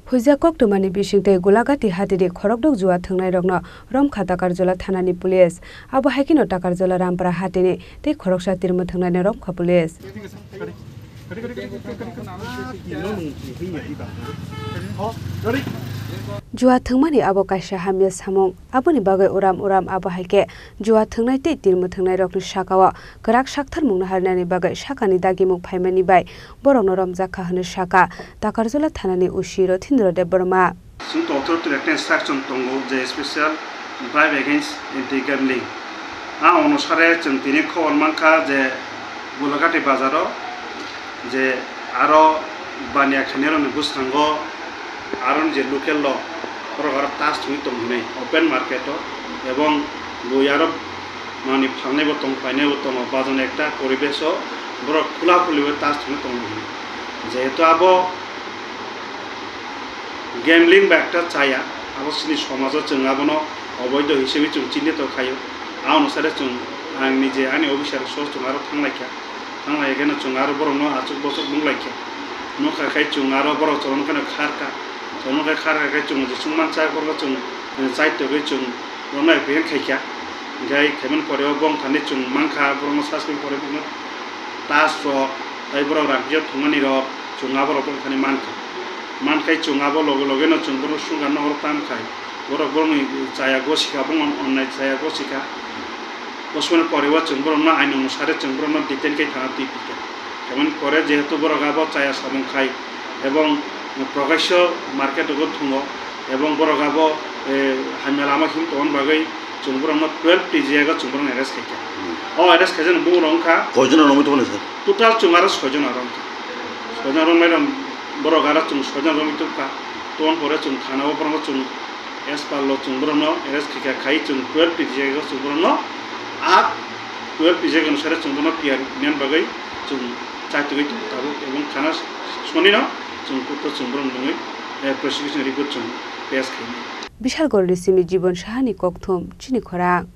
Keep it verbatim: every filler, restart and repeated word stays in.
Phuijak koktwmani bisingtwi Gulagati hatini khorokdok jua thwngnairokno romkha Takarjala thanani police. Abo hai kheno Takarjala Rampara hatini tei khoroksa tirmo thwngnaino romkha police. Jua thwngmani abo kaisa hamya samung. Aboni bagwi uram uram abo hai khe jua thwngnai tei tirmo thwngnairokni sakao kwrak sakthar mungno harinani bagwi sakani dagimung phaimani bai borokno romjak kha hwnwi sakha Takarjala thanani O C Rothindra Debbarma. Chwng tongthok twi ekta instruction tongo je special drive against anti gambling. A onusare chwng tini khobor mankha je Gulagati bazaro je aro baniya khainai rokni bwskango aro je local rok borok aro tas thwngwi tong hinwi open market o ebong bui aro manwi phalnai bo tongo painai bo tongo bajon ekta poribesh o borok khula khuli bai tas thwngwi tongo hinwi jehetu abo gambling ba ekta chaya abo chini somajo chwng abono oboido hisabe chwng chinito khaio a onusare chwng ang nije ani officer so chwng aro thanglaikha. Thang lai khe no chwng aro borok no achuk bochuk nung lai kha. Nukha khai chwng aro borok chwng no kheno khar kha. Chwng no khai khar kha khai chwng je chwng man cha borok chwng, eh, chai togwi chwng rok no apprehend khai kha. Hinkhe khaimani pore o bong thani chwng man kha borok no sasmani pore borok no tas rok tai borok rang phiyok thwngmani rok chwng abo rok bong thani man kha. Man khai chwng abo loge loge no chwng borok no sungkar no oro tam khai. Borok borokni chaya gosikha, bongni onnai chaya gosikha. Bosmani pore o chwng borokno aini onusare chwng borokno detain khe thana twi phikha. Tamoni pore jehetu borok abo chaya samung khai ebong Prakash market o thungo ebong borok abo, eh, hamya lama him tongmani bagwi chwng borokno twelve T G I o chwng borokno arrest khaikha. Hmm. O arrest khaijak borok wngkha. Koijon romwi tongmani sir? Total chwng aro soijon aro wngkha. Soijon romwi rok borok aro chwng soijon romwi tongkha. Tongmani pore chwng thana o borokno chwng As per law chwng borokno arrest khaikha khai chwng twelve T G I o chwng borokno a twelve T G I onusare chwng bono P R man bagwi chwng chaitugwi tongo tabuk ebong thana sonino chwng court o chwng borokni mungwi, eh, prosecution report chwng pass khainai. Bishalgarhni simi Jibon Sahani kokthum chini khorang.